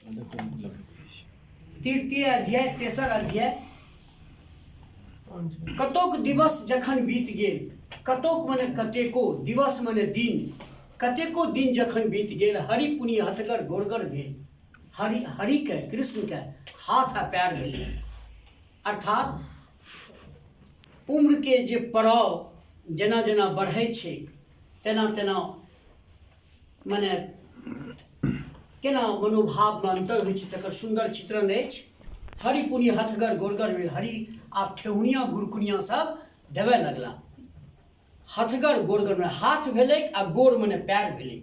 तृतीय अध्याय, तेसर अध्याय। कतोक दिवस जखन बीत गेल, कतोक मने कतेको, दिवस मने दिन, कतेको दिन जखन बीत गेल, हरि पुनि हथगर गोरगर भेल। हरि, हरिके, कृष्णके हाथ आ पैर भेलै। अर्थात उम्रके जे पड़ाव जेना जेना बढ़ै छै तेना तेना मने केना मनोभावमे अन्तर होइ छै, तकर सुन्दर चित्रण अछि। हरि पुनि हथगर गोरगर भेल। हरि आब ठेहुनिया गुरकुनिया सब देबय लगला। हथगर गोरगर मने हाथ भेलै आ गोर मने पैर भेलै।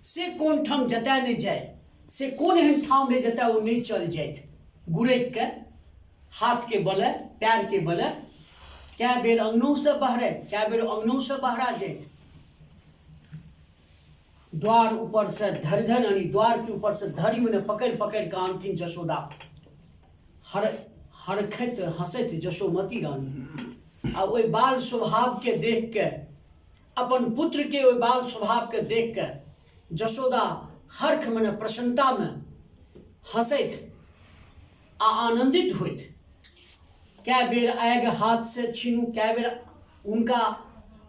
से कोन ठाम जतय नहि जाय, से कोन एहन ठाम रहै जतय ओ नहि चल जाइत, गुरकि कऽ हाथके बले पैरके बले। कए बेर अङ्गनोसँ बहराइत, कए बेर अङ्गनोसँ बहरा जाइत। द्वार ऊपरसँ धरि धरि यानी द्वारके ऊपरसँ धरि मने पकड़ि पकड़ि कऽ आनथिन जशोदा। हर हरखैत हँसैत जशोमती रानी आ ओहि बाल स्वभावके देख कऽ, अपन पुत्रके ओहि बाल स्वभावके देख कऽ जशोदा हर्ख मने प्रसन्नतामे हँसैत आ आनन्दित होइत। कए बेर आगि हाथसँ छीनू, कए बेर हुनका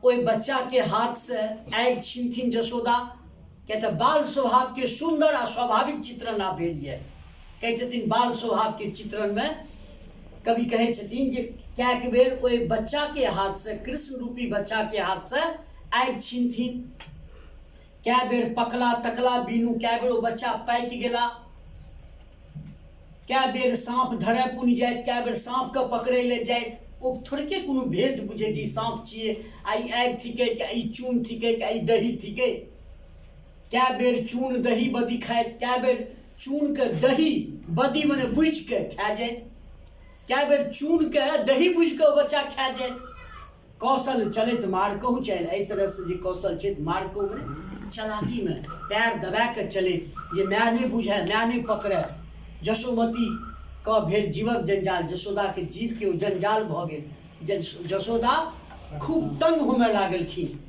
ओहि बच्चाके हाथसँ आगि छीनथिन जशोदा, किया तऽ बाल स्वभावके सुन्दर आ स्वाभाविक चित्रण आब भेल यऽ। कहै छथिन बाल स्वभावके चित्रणमे कवि कहै छथिन जे कएक बेर ओहि बच्चाके हाथसँ, कृष्ण रूपी बच्चाके हाथसँ आगि छीनथिन। कए बेर पकला तकला बिनु, कए बेर ओ बच्चा पाकि गेला। कए बेर साँप धरय पुनि जाइत, कए बेर साँपके पकड़ै लए जाइत। ओ थोड़के कोनो भेद बुझैत ई साँप छियै आ ई आगि थिकै कि ई चून थिकै कि ई दही थिकै। कए बेर चून दही बदी खाइत, कए बेर चूनके दही बदी मने बुझिके खा जाइत, कए बेर चूनके दही बुझिके ओ बच्चा खा जाइत। कौशल चलैत मारकहु चलि, एहि तरहसँ जे कौशल छथि, मारकहु मने चलाकीमे पैर दबा कऽ चलैत जे माय नहि बुझय, माय नहि पकड़य। यशोमतीके भेल जीवक जंजाल, यशोदाके जीवके ओ जंजाल भऽ गेल। यशोदा खूब तंग होमय लागलखिन।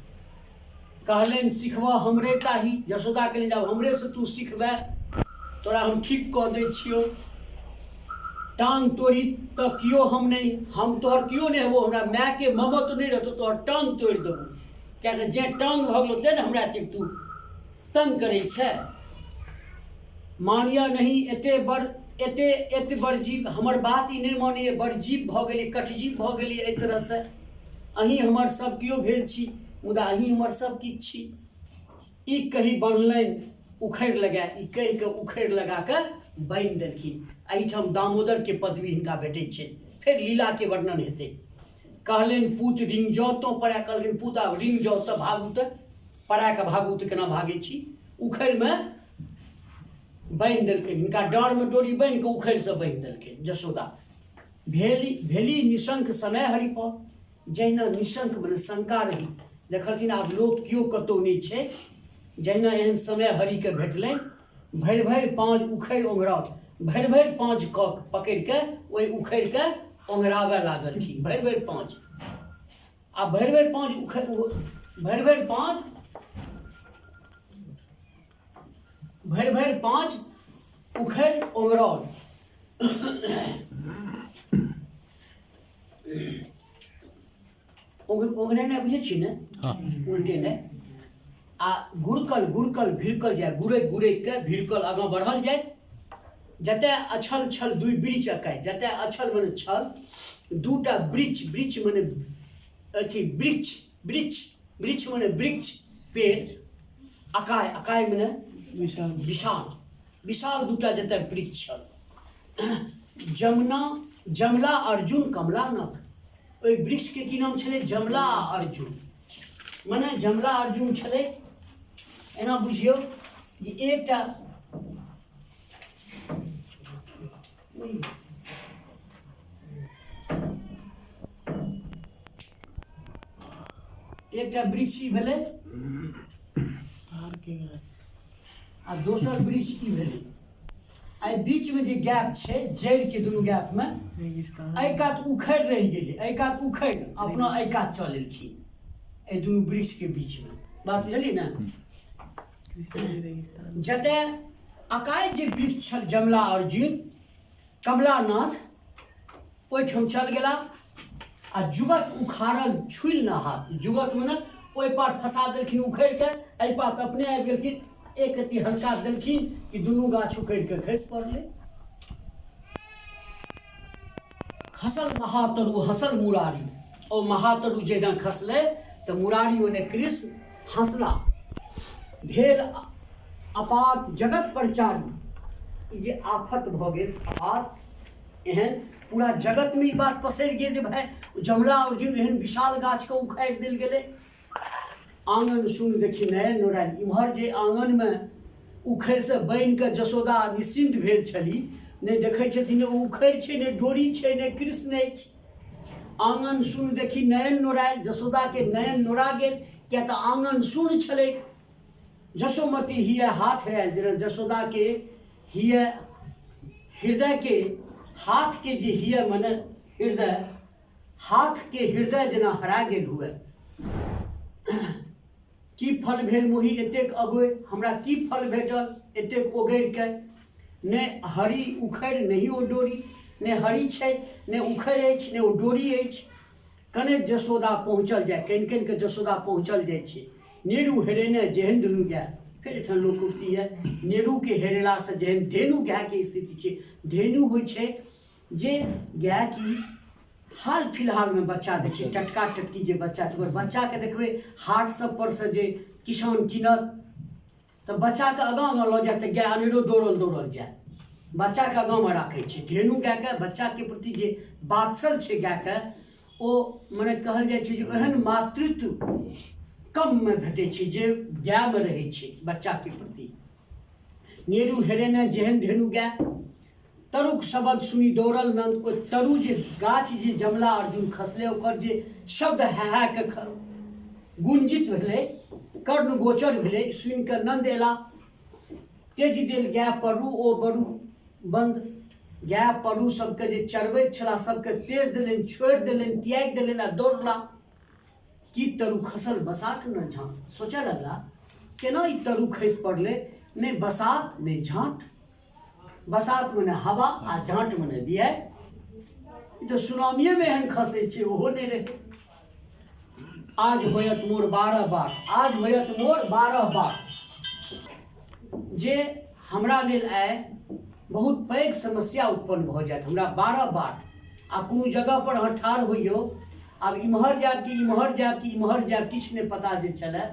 कहलनि सिखबह हमरे ताही। यशोदा कहलनि आब हमरेसँ तू सिखबे, तोरा हम ठीक कऽ दै छियौ। टांग तोड़ी तऽ केओ हम नहि, हम तोहर केओ नहि हेबौ, हमरा मायके ममत्व नहि रहतौ, तोहर टांग तोड़ि देबौ। किएक तऽ जेँ टांग भऽ गेलौ तेँ ने हमरा एतेक तू तंग करै छै। मानिअ नहि एते बड़ एते एत बड़ जीव, हमर बात ई नहि मानैए, बड़ जीव भऽ गेलियै, कठजीव भऽ गेलियै एहि तरहसँ। अहीं हमर सब केओ भेल छी, मुदा अहीं हमर सब किछु छी। ई कहि बन्हलनि उखड़ि लगाए, ई कहि कऽ उखड़ि लगा कऽ बान्हि देलखिन। एहिठाम दामोदरके पदवी हिनका भेटै छनि। फेर लीलाके वर्णन हेतै। कहलनि पूत रिंग जाउ तोँ पड़ाए, कहलखिन पूत आब रिंग जाउ तऽ भागू, तऽ पड़ा कऽ भागू तऽ केना भागै छी। उखड़िमे बान्हि देलखिन हिनका, डाँड़मे डोरी बान्हि कऽ उखड़िसँ बान्हि देलखिन जशोदा। भेली भेली निशंक समय हरि पर, जहिना निशंक मने शंका रहित देखलखिन आब लोक केओ कतहु नहि छै, जहिना एहन समय हरिके भेटलनि, भरि भरि पाँज उखड़ि ओंघराओत, भरि भरि पाँज कऽ पकड़ि कऽ ओहि उखड़िके ओंघराबय लागलखिन। भरि भरि पाँज आ भरि भरि पाँज उखड़ि, भरि भरि पाँज, भरि भरि पाँज उखड़ि ओंघराओल। ओंघरेनाइ बुझै छी ने? उल्टेनाइ। आ गुड़कल गुड़कल भिड़कल जाय, गुड़कि गुड़कि कऽ भिड़कल आगाँ बढ़ल जाय। जतय अछल छल दुइ वृक्ष अकाय, जतय अछल मने छल, दूटा वृक्ष, वृक्ष मने अथी वृक्ष, वृक्ष, वृक्ष मने वृक्ष पेड़, अकाय, अकाय मने विशाल, विशाल, विशाल दूटा जतय वृक्ष छल। जमुना जमला अर्जुन कमला नथ, ओहि वृक्षके की नाम छलै? जमला आ अर्जुन, मने जमला अर्जुन छलै। एना बुझियौ जे एकटा एकटा वृक्ष ई भेलै आ दोसर वृक्ष ई भेलै। एहि बीचमे जे गैप छै जड़िके दुनू गैपमे, एहि कात उखड़ि रहि गेलै, एहि कात उखड़ि अपना एहि कात चल एलखिन एहि दुनू वृक्षके बीचमे। बात बुझलियै ने? जतय अकाय जे वृक्ष छल जमला अर्जुन कमलानाथ ओहिठाम चल गेला आ जुगत उखाड़ल छुइल न हाथ जुगत मने ओहि पार फंसा देलखिन उखड़ि के एहि पार अपने आबि गेलखिन एक अथी हल्का देलखिन कि दुनू गाछ उखड़ि के खसि पड़लै खसल महातरु हँसल मुरारी ओ महातरु जहिना खसलै तऽ मुरारी मने कृष्ण हँसला भेल आपात जगत प्रचारी ई जे आफत भऽ गेल आपात एहन पूरा जगतमे ई बात पसरि गेल जे भाय जमला अर्जुन एहन विशाल गाछके उखाड़ि देल गेलै आङन सुन देखी नयन नोरायल इम्हर जे आङनमे उखड़िसँ बनि कऽ जसोदा निश्चिन्त भेल छली नहि देखै छथिन ओ उखड़ि छै नहि डोरी छै नहि कृष्ण अछि आङन सुन देखी नयन नोरायल जसोदाके नयन नोरा गेल किया तऽ आङन सुन छलै जसोमती हिय हाथ आयल जेना जसोदाके हिय हृदयके हाथके जे हिय मने हृदय हाथके हृदय जेना हरा गेल हुए की फल भेल मोही एतेक अगोरि हमरा की फल भेटल एतेक ओगरि के ने हरी उखड़ि नहि ओ डोरी ने हरी छै ने उखड़ि अछि ने ओ डोरी अछि कने जसोदा पहुँचल जाय कनि कनि के जसोदा पहुँचल जाइ छै नेरू हेरेने जेहन धुनु गाय फेर एहिठाम लोकोक्ति यऽ नेरूके हेरेलासँ जेहन धेनु गायके स्थिति छै धेनु होइ छै जे गाय की हाल फिलहालमे बच्चा दै छै टटका टटकी जे बच्चा छै ओकर बच्चाके देखबै हाट सब पर से जे किसान कीनत तऽ बच्चाके आगाँ आगाँ लऽ जायत तऽ गाय अनेरो दौड़ल दौड़ल जायत बच्चाके आगाँमे राखै छै धेनु गायके बच्चाके प्रति जे बात्सल छै गायके ओ मने कहल जाइ छै जे ओहन मातृत्व कममे भेटै छै जे गायमे रहै छै बच्चाके प्रति नेरू हेरेने जेहन धेनु गाय तरुक शब्द सुनि दौड़ल नन्द ओहि तरु जे गाछ जे जमला अर्जुन खसलै ओकर जे शब्द है है के गुंजित भेलै कर्ण गोचर भेलै सुनि कऽ नन्द एला तेज देल गाय परू ओ बरू बन्द गाय परू सबके जे चरबैत छला सबके तेज देलनि छोड़ि देलनि त्यागि देलनि आ दौड़ला की तरु खसल बसात न झाँट सोचऽ लगला केना ई तरु खसि पड़लै नहि बसात नहि झाँट बसात मने हवा आ झाँट मने बिहाड़ि ई तऽ सुनामिएमे एहन खसै छै ओहो नहि रहै आज होयत मोर 12 बार आज होयत मोर 12 बार जे हमरा लेल आइ बहुत पैघ समस्या उत्पन्न भऽ जायत हमरा 12 बार आ कोनो जगह पर अहाँ ठाढ़ होइयौ आब इम्हर जायब कि इम्हर जायब कि इम्हर जायब किछु नहि पता जे चलए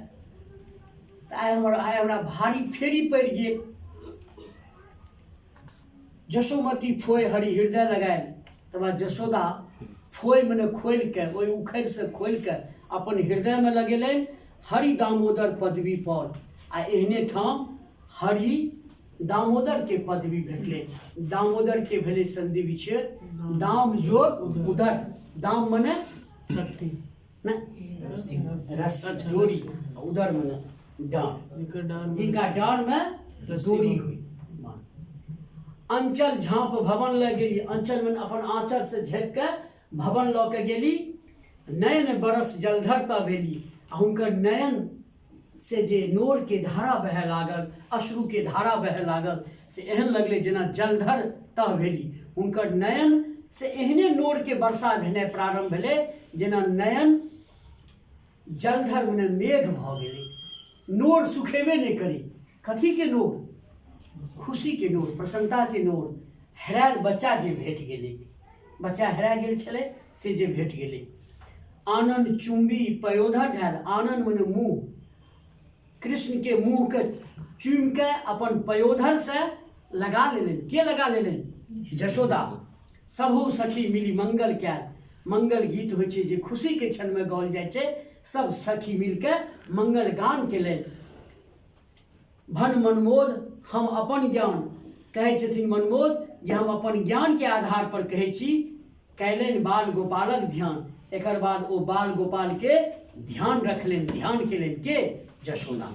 तऽ आइ हमरा भारी फेरी पड़ि गेल जसोमती फोय हरि हृदय लगायल तकर बाद जसोदा फोय मने खोलि कऽ ओहि उखड़िसँ खोलि कऽ अपन हृदयमे लगेलनि हरि दामोदर पदवी पर आ एहने ठाम हरि दामोदरके पदवी भेटलै दामोदरके भेलै संधि विच्छेद दाम जोर उदर दाम मने शक्ति नहि रस्सी डोरी उदर मने डाँड़ जेकर डाँड़ में जिनका डाँड़मे रस्सी डोरी बान्ह। हुई अंचल झाँप भवन लऽ गेली अंचल मने अपन आँचल से झाँपि कऽ भवन लऽ के गेली नयन बरस जलधर तऽ भेली आ हुनकर नयन से जे नोरके धारा बहय लागल अश्रुके धारा बहय लागल से एहन लगलै जेना जलधर तह भेली हुनकर नयन से एहने नोरके वर्षा भेनाइ प्रारम्भ भेलै जेना नयन जलधर मने मेघ भऽ गेलै नोर सुखेबे नहि करी कथीके नोर खुशीके नोर प्रसन्नताके नोर हेरायल बच्चा जे भेट गेलै बच्चा हेरा गेल छलै से जे भेट गेलै आनन्द चुम्बी पयोधर धयल आनन्द मने मुँह कृष्णके मुँहके चुमि कऽ अपन पयोधरसँ लगा लेलनि के लगा लेलनि जशोदा सबहु सखी मिली मंगल कयल मंगल गीत होइ छै जे खुशीके क्षणमे गाओल जाइ छै सब सखी मिलके मंगल गान केलनि भन मनमोद हम अपन ज्ञान कहै छथिन मनमोद जे हम अपन ज्ञानके आधार पर कहै छी कयलनि बाल गोपालक ध्यान एकर बाद ओ बाल गोपालके ध्यान रखलनि ध्यान केलनि के जशोदा।